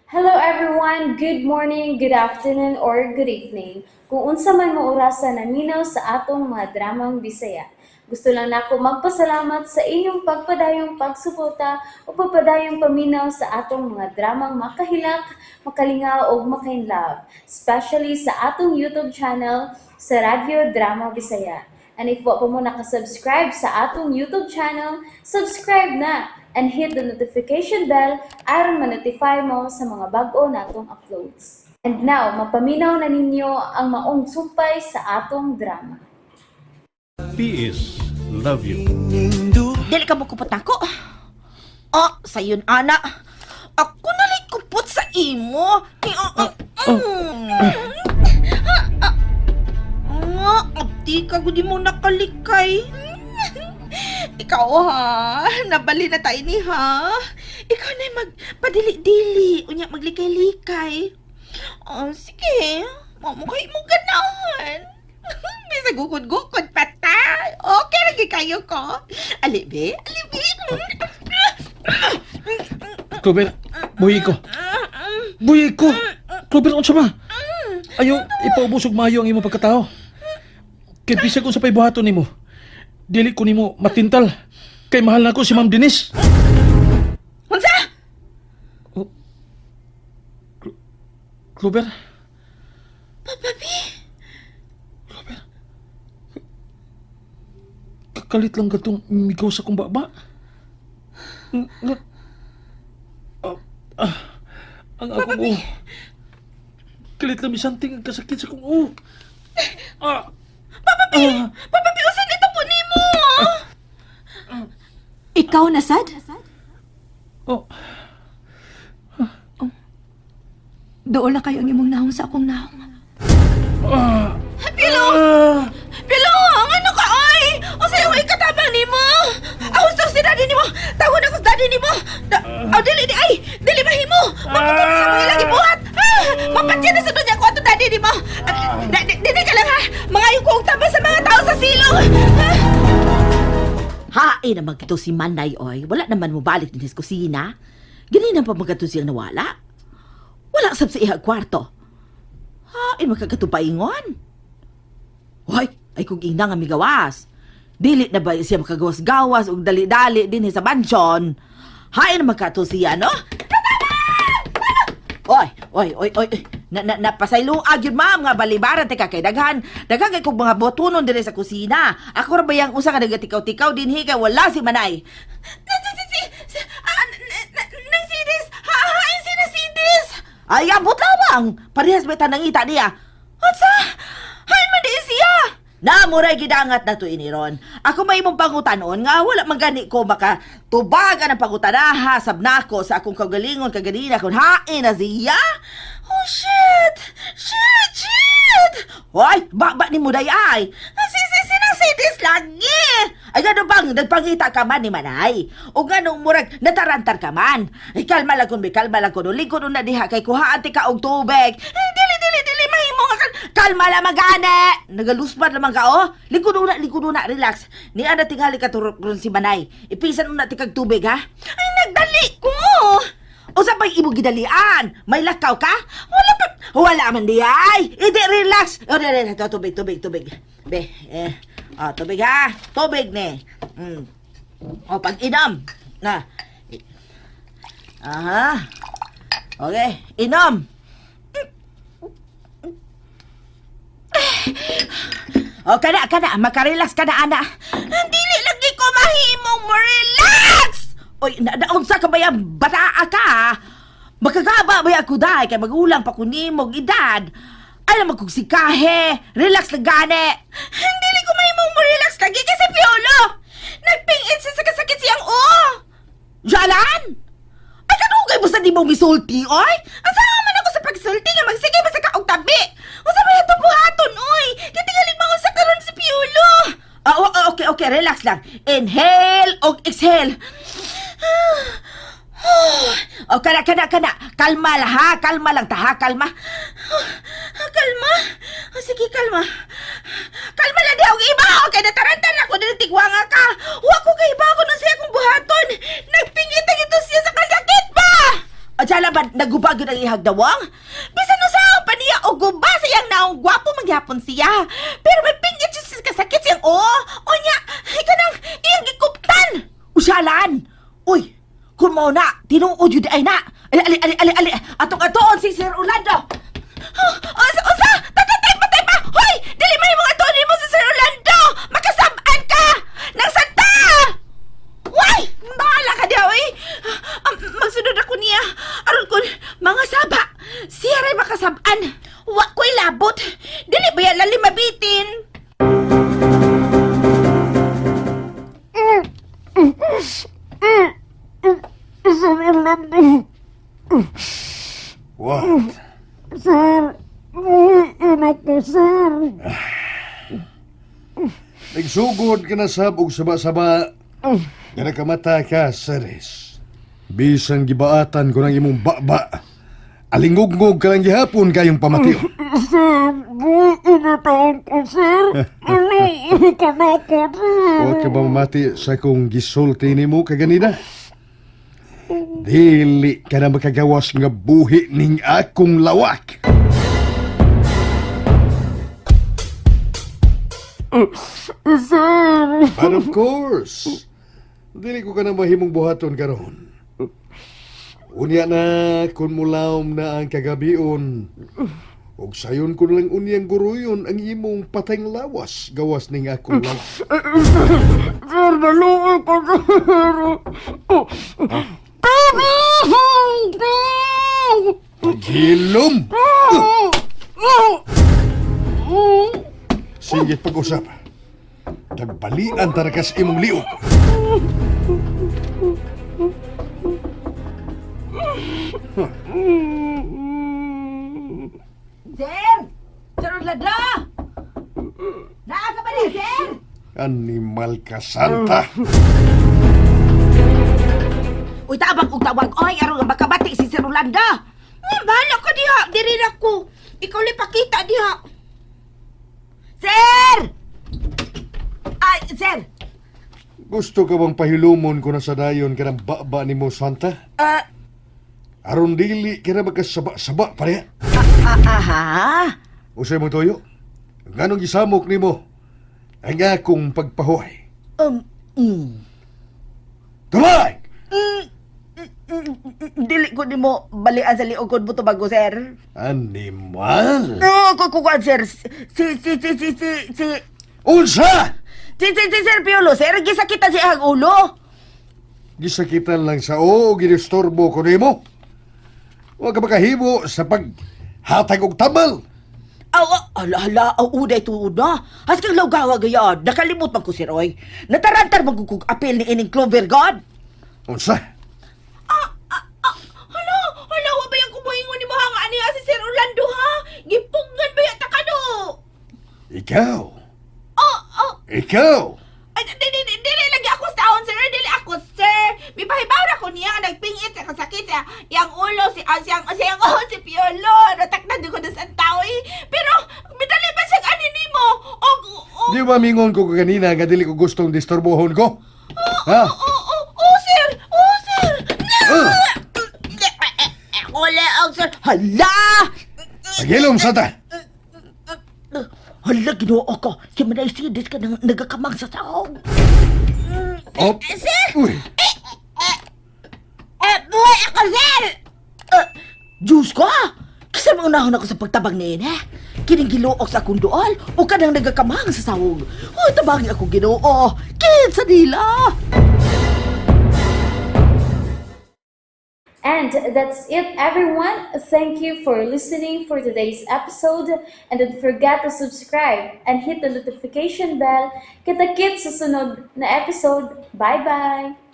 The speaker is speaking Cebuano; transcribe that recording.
Hello everyone! Good morning, good afternoon, or good evening. Kung unsa man mo orasa naminaw sa atong mga dramang Bisaya. Gusto lang nako magpasalamat sa inyong pagpadayong pagsuporta o pagpadayong paminaw sa atong mga dramang makahilak, makalingaw ug makainlove, especially sa atong YouTube channel sa Radyo Drama Bisaya. And if wa pa mo nakasubscribe sa atong YouTube channel, subscribe na and hit the notification bell aron ma-notify mo sa mga bag-o natong uploads. And now, mapaminaw na ninyo ang maong sumpay sa atong drama. PS Love you. Dili ka mo kupot ako. Oh, sayon ana. Ako na lay kupot sa imo. Ni oh, oh, Nga, abdi ka gudi mo nakalikay. Ikaw ha, nabali na tayo ni ha. Ikaw na magpadili-dili, unya maglikay-likay. Oh, sige, mamukay mo ganahan. Bisa gukod-gukod pa ta. Okay, lagi kayo ko. Alibi, alibi. Clover, buhi ko. Buhi ko. Clover, unsa ba? Ayo, ipaubos og maayo ang imong pagkatao. Kay bisag unsa pay buhaton nimo. Dili ko nimo matintal. Kay mahal na ko si Ma'am Denise. Unsa? Clover? Papa B. Clover? Kakalit lang gatong migaw sa kong baba. Ng- nga- Ah, ah, ang akong oh. Kalit lang misanting ang kasakit sa kong oh. Ah, Papa B. ah. Papa B, usan ito po nimo? Ikaw na, sad? Oh, Dool na kayo ang imong nahong sa akong nahong. ah, Pilo! ah. Pilo! Ang ano ka, oy? Unsa yung ikatabang nimo? Ako sa si daddy nimo. Tawon ako sa daddy nimo. Da, aw, dili di ay, dili mahimo. Mapatay na sa mga ilang gibuhat. Ah, mapatay na sa dunya ko ato daddy nimo. Ah, dili ka lang ha. Mangayo ko og tabang sa mga tao sa silong. Ah. Hain naman kito si Manay, oy. Wala naman mo balik din sa kusina. Gani na pa magkato siyang nawala. Wala sab sa ihag kwarto. Hain magkakatupaingon. Hoy, ay kung ina nga migawas. Dili na ba siya makagawas-gawas ug dali-dali din sa mansyon? Hain na magkato siya, no? Oy, oy, oy, oy. Na, na, napasayloag yun, ma'am, nga balibaran teka kay daghan. Daghan kay kog mga botonon dire sa kusina. Ako ra ba yang usa ka nagatikaw-tikaw dinhi kay wala si Manay. Nang sidis! Hain si sidis! Ay, abot lamang! Parehas may tanangita niya. Unsa? Hain man di siya! Namuray gidangat na to iniron. Ako may imong pangutanon nga wala man gani ko maka tubagan ang pangutanaha sab nako sa akong kaugalingon kaganina kun hain na siya. Oh shit! Shit! Shit! Hoy, ba ba ni mo day ay. Si si si nang sidis lagi. Ay gano bang nagpangita ka man ni Manay? O ganong murag natarantar ka man? Ay kalma lang kun be, kalma lang kun. Lingkod una diha kay kuhaan ti ka og tubig. Ay, dili dili dili mahimo nga kalma lang magane. Nagalusbad lamang ka oh. Lingkod una, relax. Ni ana tingali ka turok ron si Manay. Ipisan una ti kag tubig ha. Ay nagdali ko. O sa pa'y imong gidalian? May lakaw ka? Wala pa. Wala man di ay. Hindi, relax. O, di, di, di, tubig, tubig, tubig. Be, eh. O, tubig ha. Tubig ni. O, pag inom. Na. Aha. Okay, inom. O, kana, kana. Makarelax ka na, ana. Dili lagi ko mahimong mo relax! Oy, na, naunsa ka ba yan? Bataa ka? Makagaba ba ako dahi? Kay magulang pa ko nimog edad. Alam mo kung sikahe. Relax lang gani. Dili ko mahimong mo relax lagi kasi Piolo. Nagpingin siya sa kasakit siyang o. Jalan! Ay, kanugay mo sa di mo misulti, oy? Ang sama man ako sa pagsulti nga magsige ba sa kaog tabi? Unsa ba itong buhaton, oy? Kitingalig mangon sa karon si Piolo. Ah, oh, oh, okay, okay, relax lang. Inhale og exhale. Oh, kana, kana, kana. Kalma lang, ha? Kalma lang ta, ha? Kalma. Ah, kalma. Ah, sige, kalma. Kalma lang di og iba. Okay, natarantan ako dili tigwanga ka. Wa ko kay iba ako nang siya akong buhaton. Nagpingit ang ito siya sa kasakit ba? Adya ba naguba gyud ang ihag dawang? Bisan usaha pa niya og guba sa iyang naong gwapo magyapon siya. Pero may pingit siya sa kasakit siyang oo. Unya, kanang iyang gikuptan. Usalan. Uy, kung mao na, tinuod yun ay na. Ali, ali, ali, ali, ali. Atong atoon si Sir Orlando. Unsa, unsa? Tatatay pa, tay pa! Hoy! Dili may mga atoon nimo si Sir Orlando! Makasab-an ka! Nang santa! Way! Bahala ka diha, oy! Magsunod ako niya. Aron kun mga saba. Siya ray makasab-an. Wa ko'y labot. Dili ba yan lalim mabitin? Sir Orlando, What? sir, buhiin ako, sir. Nagsugod ka na sab og saba-saba. Nga nakamata ka, Ceres. Bisan gibaatan ko ng imong baba. Alingugngog ka lang gihapon kayong pamatyo. Sir, buhiin na taon ko, sir. Ano ka na ako, sir. Huwag ka ba mamati sa kong gisulti nimo kaganina? Dili ka na makagawas nga buhi ning akong lawak. Sir, But of course, dili ko ka na mahimong buhaton karon. Unya na kun mulawom na ang kagabion. Ug sayon ko na lang unyang guruyon ang imong patayng lawas gawas ning akong lawas. sir, naluoy ko, sir. Paghilom! Sige, pag-usap. Nagbalian tarakas imong liog. Sir! Sir Orlando! Naa ka ba niya, sir? Animal ka, Santa! Uy, tabang og tawag. Oy, aron nga makabati si Sir Orlando. Bahala ka diha. Diri na ko. Ikaw lang pakita diha. Sir! Ay, sir. Gusto ka bang pahilumon ko na sa dayon ka ng baba ni mo, Santa? Aron dili ka na magkasaba-saba pa niya. Aha. Usay mo toyo, nganong gisamok nimo ang akong pagpahuay? Tumay! Dili ko nimo balian sa liog kon mo tubago, sir. Animal! No, ko ko sir. Si si si si si si Unsa! si si si Sir Piolo, sir, gisakitan siya ang ulo. Gisakitan lang sa o, ginistorbo ko nimo. Huwag ka makahibo sa paghatag og tabal. Aw, aw, ala, ala, aw, uday tuod na. Haskang lawgawa gayad, nakalimot man ko si Roy. Natarantar man ko kog apel ni ining Clover God. Unsa? Ah, hala, hala, wa ba yung kumuhingon ni mo hanga niya si Sir Orlando ha? Gipugnan ba yata ka no? Ikaw! Oh, oh, Ikaw! ay, di, di, di, dili lagi ako sa taon, sir. Dili ako, sir. Mipahibaw ra ko niya, nagpingit sa kasakit sa iyang ulo, si, ah, siyang, siyang, oh, si Piolo. Nataknan ko na sa tao, eh. Pero, midali ba siyang ani nimo? Og, og, Di ba mingon ko kanina nga dili ko gustong disturbohon ko? Ha? Oh, oh, oh, sir! Oh, sir! Ah! Wala ang sir. Hala! Pagilom, Santa! Hala, ginoo ko. Si Manay Sidis ka nang nagakamang sa sahog. Op! Sir! Uy! Eh, buhay ako, sir! Diyos ko! Kasi maunahon ako sa pagtabang niyan, eh. Kining giluok sa akong duol o kanang nagakamang sa sahog. Uy, tabangi ako ginoo. Kinsa nila! And that's it, everyone. Thank you for listening for today's episode. And don't forget to subscribe and hit the notification bell. Kita-kits sa sunod na episode. Bye-bye!